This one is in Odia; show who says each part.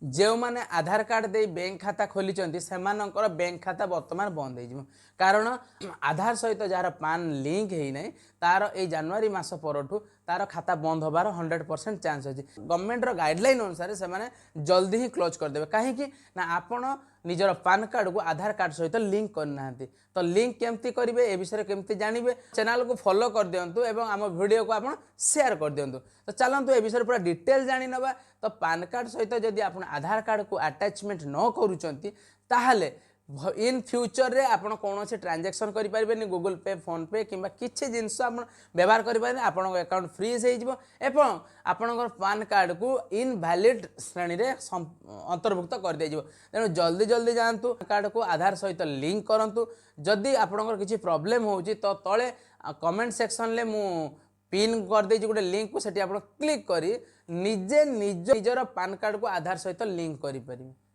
Speaker 1: ଯେଉଁମାନେ ଆଧାର କାର୍ଡ଼ ଦେଇ ବ୍ୟାଙ୍କ ଖାତା ଖୋଲିଛନ୍ତି, ସେମାନଙ୍କର ବ୍ୟାଙ୍କ ଖାତା ବର୍ତ୍ତମାନ ବନ୍ଦ ହେଇଯିବ। କାରଣ ଆଧାର ସହିତ ଯାହାର ପାନ୍ ଲିଙ୍କ ହେଇନାହିଁ, ତାର ଏଇ ଜାନୁଆରୀ ମାସ ପରଠୁ ତାର ଖାତା ବନ୍ଦ ହେବାର 100% ଚାନ୍ସ ଅଛି। ଗଭର୍ଣ୍ଣମେଣ୍ଟର ଗାଇଡ଼ଲାଇନ୍ ଅନୁସାରେ ସେମାନେ ଜଲ୍ଦି ହିଁ କ୍ଲୋଜ୍ କରିଦେବେ। କାହିଁକି ନା ଆପଣ ନିଜର ପାନ୍ କାର୍ଡ଼କୁ ଆଧାର କାର୍ଡ଼ ସହିତ ଲିଙ୍କ କରିନାହାନ୍ତି। ତ ଲିଙ୍କ କେମିତି କରିବେ, ଏ ବିଷୟରେ କେମିତି ଜାଣିବେ, ଚ୍ୟାନେଲକୁ ଫଲୋ କରିଦିଅନ୍ତୁ ଏବଂ ଆମ ଭିଡ଼ିଓକୁ ଆପଣ ସେୟାର କରିଦିଅନ୍ତୁ। ତ ଚାଲନ୍ତୁ, ଏ ବିଷୟରେ ପୁରା ଡିଟେଲ୍ ଜାଣିନେବା। ତ ପାନ୍ କାର୍ଡ଼ ସହିତ ଯଦି ଆପଣ ଆଧାର କାର୍ଡ଼କୁ ଆଟାଚମେଣ୍ଟ ନ କରୁଛନ୍ତି, ତାହେଲେ ଇନ୍ ଫ୍ୟୁଚରରେ ଆପଣ କୌଣସି ଟ୍ରାଞ୍ଜାକ୍ସନ୍ କରିପାରିବେନି। ଗୁଗୁଲ୍ ପେ, ଫୋନ୍ପେ କିମ୍ବା କିଛି ଜିନିଷ ଆପଣ ବ୍ୟବହାର କରିପାରିବେନି। ଆପଣଙ୍କ ଆକାଉଣ୍ଟ ଫ୍ରିଜ୍ ହେଇଯିବ ଏବଂ ଆପଣଙ୍କର ପାନ୍ କାର୍ଡ଼କୁ ଇନଭ୍ୟାଲିଡ୍ ଶ୍ରେଣୀରେ ଅନ୍ତର୍ଭୁକ୍ତ କରିଦିଆଯିବ। ତେଣୁ ଜଲ୍ଦି ଜଲ୍ଦି ଯାଆନ୍ତୁ, କାର୍ଡ଼କୁ ଆଧାର ସହିତ ଲିଙ୍କ କରନ୍ତୁ। ଯଦି ଆପଣଙ୍କର କିଛି ପ୍ରୋବ୍ଲେମ୍ ହେଉଛି, ତ ତଳେ କମେଣ୍ଟ ସେକ୍ସନରେ ମୁଁ ପିନ୍ କରିଦେଇଛି ଗୋଟେ ଲିଙ୍କକୁ। ସେଠି ଆପଣ କ୍ଲିକ୍ କରି ନିଜେ ନିଜର ପାନ୍ କାର୍ଡ଼କୁ ଆଧାର ସହିତ ଲିଙ୍କ କରିପାରିବେ।